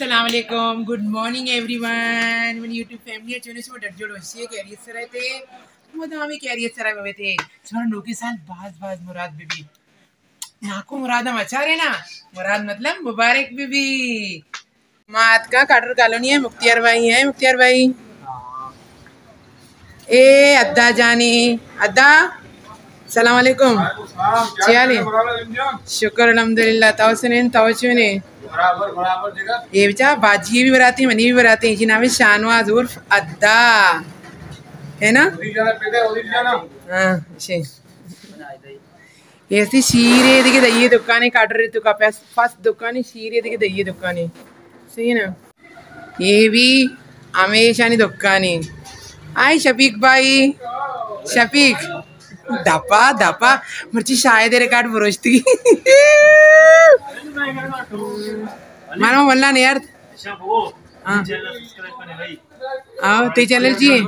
السلام علیکم، good morning every one. منی YouTube family ءَ چونے شما؟ ڈٹ جوڑ وشی ءَ، خیریت سرا تے؟ مدامی خیریت سرا ببیتے۔ شما نوکیں سال باز باز مراد ببی۔ ناکو مراد ہم اچارے نا، مراد مطلب مبارک ببی۔ ما اتکا کاٹر کالونی ءَ، مختیار بھائی ءَ، مختیار بھائی۔ اے ادا جانی، ادا، سلام علیکم۔ چی حال ہے؟ شکر الحمدللہ، تو سنین، تو چونے؟ اے بچا باجی بھی براتی، منی بھی براتی، جی نام ہے شاہنواز عرف ادا، ہے نا؟ ہاں، شی۔ اے سی شیرے دگہ دئیے دکانے، کاٹرے تو کا پس، پس دکانے، شیرے دگہ دئیے دکانے۔ صحیح نا؟ اے بھی ہمیشانی دکانے۔ آئی شفیق بھائی، شفیق۔ دپا، دپا۔ مرچی شاید ریکارڈ بروشتی۔ مانا واللہ نے یار۔ ہاں۔ آؤ، تی چینل چی ہے؟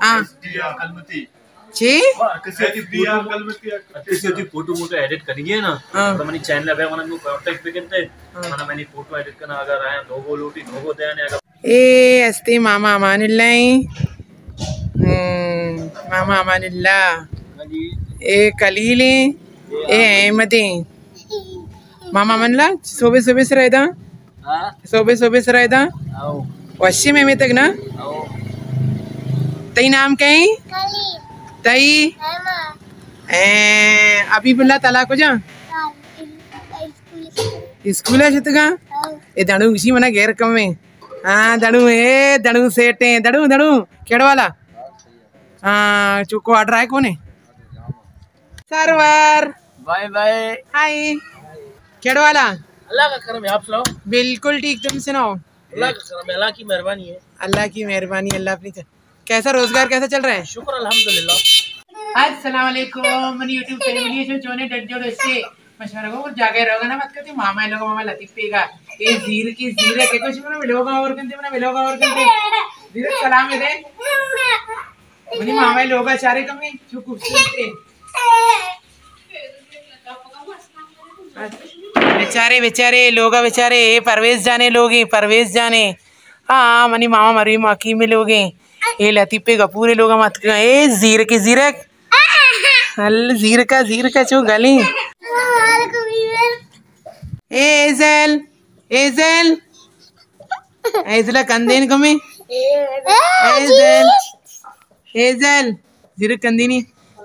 ہاں۔ چی؟ کسی ہوتی فوٹو، کسی ہوتی فوٹو موٹو ایڈٹ کرنی ہے نا، ہاں۔ تو منی چینل ہے، منا کو کانٹیکٹ پہ کرتے، ہاں۔ منا منی فوٹو ایڈٹ کرنا، اگر آیا لوگو لوٹی، لوگو دینے، اگر اے استی ماما امان اللہ ہیں۔ ہم، ماما امان اللہ۔ اے خلیل ہیں۔ اے احمد ہیں۔ ماما امان اللہ، صوبے صوبے سرا ادا؟ ہاں؟ صوبے صوبے سرا ادا؟ آؤ۔ وشی میں میں تک نا؟ آؤ۔ تئی نام کہیں؟ خلیل۔ تئی؟ احمد۔ اے، حبیب اللہ تعالیٰ کو جا؟ ہاں، اسکول۔ اسکول ہے جتگا؟ آؤ۔ اے دڑو کسی منا غیر کم ہے۔ ہاں، دڑو، اے دڑو سیٹ ہیں، دڑو، دڑو، کیڑ والا؟ ہاں، چوکو آرڈر آئے کون ہے؟ سرور۔ Bye bye. ہائے۔ کیڑ والا؟ اللہ کا کرم ہے، آپ سناؤ؟ بالکل ٹھیک، تم سناؤ؟ اللہ کا کرم ہے، اللہ کی مہربانی ہے۔ اللہ کی مہربانی، اللہ اپنی چ-، کیسا روزگار، کیسا چل رہا ہے؟ شکر الحمدللہ۔ السلام علیکم، منی یوٹیوب فیملی، شو چونے ڈٹ جوڑ وشی ءَ؟ مشورہ کو جاگہ روگا نا مت کرتے، ماما لوگ، ماما لطیف پیگا۔ اے زیر کی زیر ہے، کہ کچھ منا ملوگا اور کنتے، منا ملوگا اور کنتے۔ زیر سلام دے۔ منی ماما لوگا چارے کمے، چو خوبصورت ہے۔ بیچارے، بیچارے، لوگا بیچارے، اے پرویز جانے لوگے، پرویز جانے۔ ہاں، منی ماما مریم حکیم لوگے۔ اے لطیف پہ گپورے لوگا مت کن۔ اے زیرک، زیرک۔ ال زیرکا، زیرکا چو گلی۔ اے ایزل، ایزل۔ ایزل کندین کمی۔ ایزل۔ ایزل۔ زیرک کندینی۔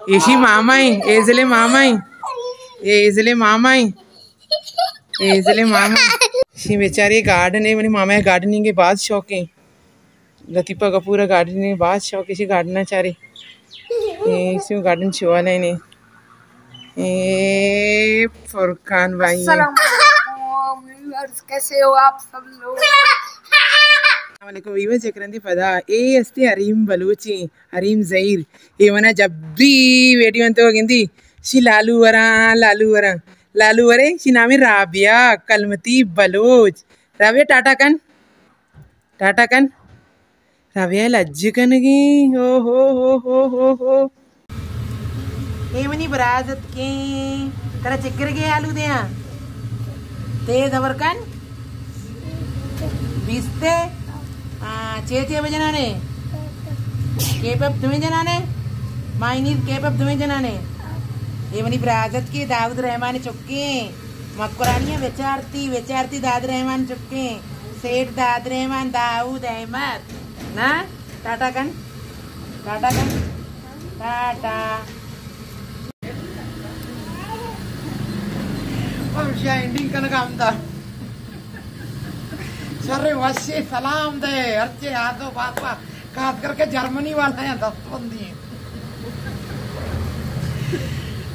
ایشی ماما ہیں، ایزل ماما ہیں۔ اے ایزل ماما ہیں۔ اے ایزل ماما ہیں۔ ایشی بیچاری گارڈن ہے، منی ماما گارڈننگ کے باز شوق ہے۔ لطیفہ کپور ءَ گارڈن ءَ باز شوق، ایشی گارڈن ءَ چارے۔ اے، ایشی گارڈن چوالے نے۔ اے فرقان بھائی۔ السلام علیکم ویورز، کیسے ہو آپ سب لوگ؟ السلام علیکم ویورز، چکرندی پدا۔ اے استی حریم بلوچی، حریم زہیر۔ اے منا جب بھی ویڈیو انتو گندی، شی لالو وراں، لالو وراں، لالو ورے، شی نامی رابعہ کلمتی بلوچ۔ رابعہ ٹاٹا کن۔ ٹاٹا کن۔ رابعہ لج کنگی۔ ہو، ہو، ہو۔ اے منی برازتکیں۔ ترا چکر گے آلو دیاں۔ تیز ہبر کن۔ بیستے۔ ہاں، چے چے بجنانے؟ کیپ اپ دوئیں جنانے؟ مائنیز کیپ اپ دوئیں جنانے؟ اے منی برازتکیں داؤد رحمان چکیں۔ مکرانی ءَ بچارتی، بچارتی داد رحمان چکیں، سیٹھ داد رحمان، داؤد احمد۔ نا، ٹاٹا کن، ٹاٹا کن، ٹاٹا۔ ہمشی اینڈنگ کنگا ہمدا۔ شر وشی سلام دے، ہرچے آدو بابا۔ خاص کر کے جرمنی والا ہیں، دست بندی ہیں۔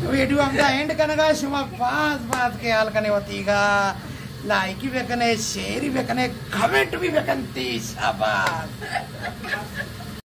ویڈیو ہمدا اینڈ کنگا، شما باز باز خیال کنے وتیگا، لائکی بکنے، شیئری بکنے، کمنٹ بھی بکنتی، شاباش۔